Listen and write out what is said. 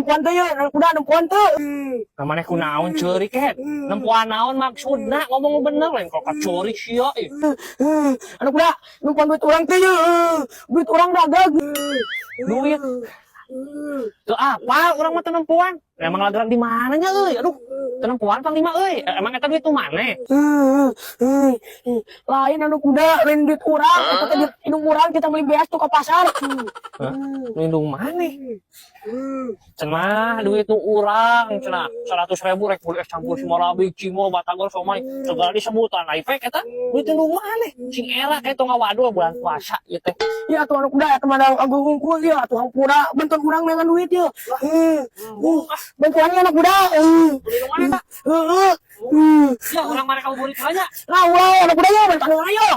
Nempuan teh ya, anak kuda, nempuan teh. Nah, maneh kunaon ceurik, Ket? Nempuan naon maksudna? Ngomong bener, lain kok kaceurik sia ih. Anak kuda, nempuan duit urang teh ya. Duit urang dagang. Duit. Tuh apa urang mah teu nempuan? Emang lagi di mana nya euy? Aduh, teu nempuan panglima euy. Emang eta duit nu maneh? Lain, anak kuda, lain duit urang. Eta teh duit indung urang, kita beli beas tuh ke pasar. Hah? Nu indung maneh? Cenah duit nu urang cenah 100 ribu rek beli es campur Sumarabi, cimol, batagor, somai, segala disebutan efek eta duit nu maneh. Sing era kayak tong ngawadul bulan puasa ieu teh. Ya tuh, anak kuda, teman agung hungkul ya tuh, hampura bantuan urang dengan duit ya. Bantuannya, anak kuda. Beli nu maneh tak? Heeh. Ya urang mah rek ngabuburit banyak. Nah, ulah, anak kuda ya, bantuan urang ya.